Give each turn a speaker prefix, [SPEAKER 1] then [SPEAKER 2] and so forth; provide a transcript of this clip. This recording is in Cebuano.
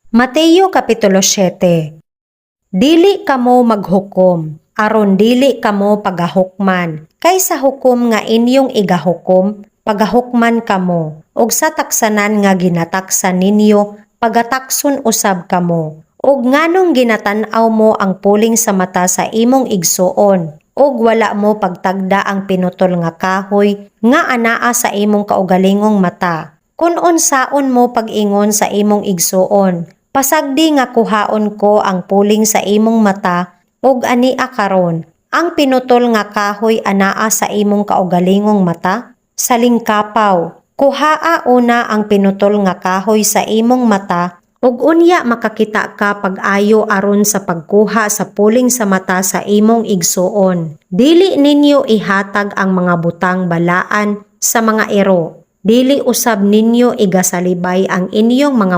[SPEAKER 1] Mateo Kapitulo 7. Dili kamo maghukom, aron dili kamo pagahukman. Kay sa hukom nga inyong igahukom, pagahukman kamo, ug sa taksanan nga ginataksan ninyo, pagatakson usab kamo. Ug nganong ginatan-aw mo ang puling sa mata sa imong igsuon, ug wala mo pagtagda ang pinutol nga kahoy nga anaa sa imong kaugalingong mata? Kun unsaon mo pag-ingon sa imong igsuon, "Pasagdi nga kuhaon ko ang puling sa imong mata," ug ania karon, ang pinutol nga kahoy anaa sa imong kaugalingong mata? Salingkapaw, kuhaa una ang pinutol nga kahoy sa imong mata, ug unya makakita ka pag-ayo aron sa pagkuha sa puling sa mata sa imong igsuon. Dili ninyo ihatag ang mga butang balaan sa mga iro. Dili usab ninyo igasalibay ang inyong mga